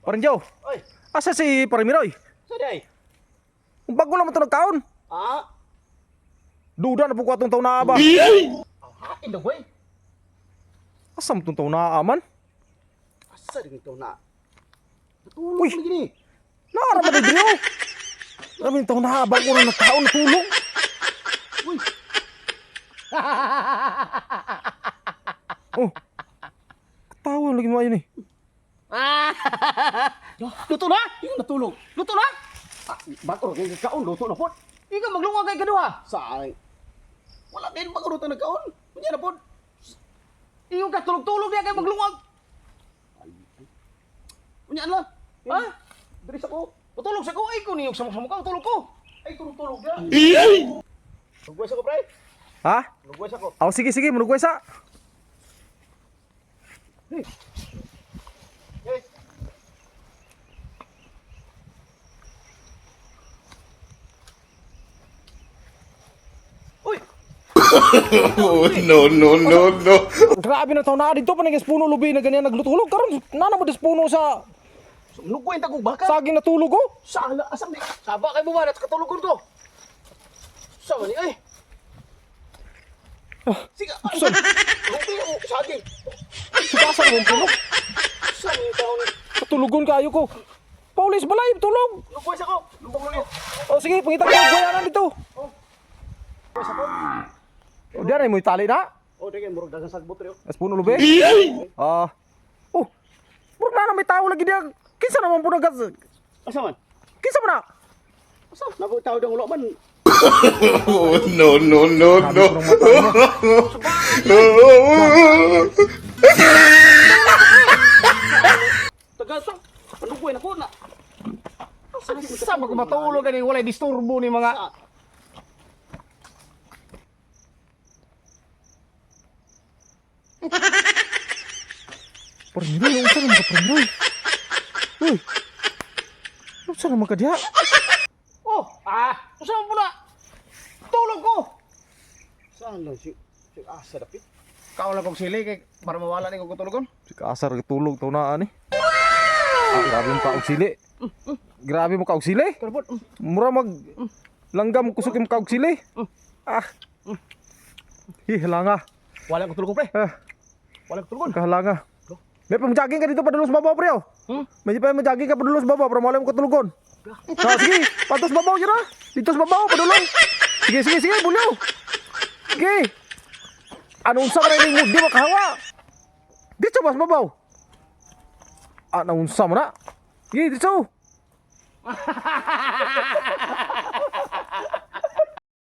Parang Joe, Oy, asa si Parang Miroy? sa day. Kung bago lang mo ito nagkaon. Ah, Duda na po ko atong taon na ba? hain daw boy. Asa mo itong taon na aman? Asa rin ito na. Natulog Uy. ko lagi ni. Naara ba dito? Grabe yung taon na bago na nagkaon natulog. Uy, Oh. Katawa lagi mo ayun eh. Luto na? yung natulog. Luto na? Ah, bago rin kaon luto na pod. Ikaw maglungag kay kaduha. Sa wala kayo bago rin nagkaon. Unya na pod. Iyong katulog-tulog niya kay maglungag. Unya na. Ha? Diri sa ko. Utulog sa ko ay ko niyog sa mukha utulog ko. Ay tulog-tulog na. Lugway sa ko pre. Ha? Lugway sa ko. Oh, sige sige, manugway sa. Hey. Uy, Oh, no, no, no, no. Grabe na taon na dito pa naging puno lubi na ganyan naglutulog karon. Nana mo des puno sa Lugway ta kog baka. saging natulog oh. Sa ala asam di. saba kay buwan at katulogon ko. Sa man ni ay. Sige. Saan? Lugway o saging. Sugasa mo puno. Sa ni taon. Katulogon kayo ko. Paulis balay tulog. Lugway sa ko. Lugway ko. Oh sige, pangita ko guyanan dito. Lugway sa ko. Oh, diyan ay mo itali na. Oh, dili murag dagang sagbot rin. As puno lubi. Ah. Oh. Murag na na may tao lagi diya. Kinsa naman po nag Asa man? Kinsa man na? Asa? Nabutaw dang ulo man. Oh, no, no, no, no. Tagal sa. Panugway na ko na. Asa ba ko matulog ani walay disturbo ni mga Parang Miroy, unsa naman ka Parang Miroy? Uy. Unsa naman ka diha? Oh, usa man po na. Tulog ko. Saan lang si si asa dapit? Kaon lang kog sili kay para mawala ni kog katulogon. Si Kasar tulog taon na ani. Ah, grabe mo kaog sili. Grabe mo kaog sili. Karbon. Mura mag langgam kusog yung kaog sili. Ah. Hi, halanga. Wala ko tulog ko pre. Ah, Wala ko tulogon. kahalanga. May pang-jogging ka dito padulong sa babaw, pre. Oh. Hmm? May pa jogging ka padulong sa babaw para mawala mo katulugon. Ah, sige, patos babaw yun ah. Dito sa babaw, padulong. Sige, sige, sige, bulyo. Sige. Anong sa ka mo? Di makahawa. Dito ba sa babaw? Anong sa mo na? Sige, dito.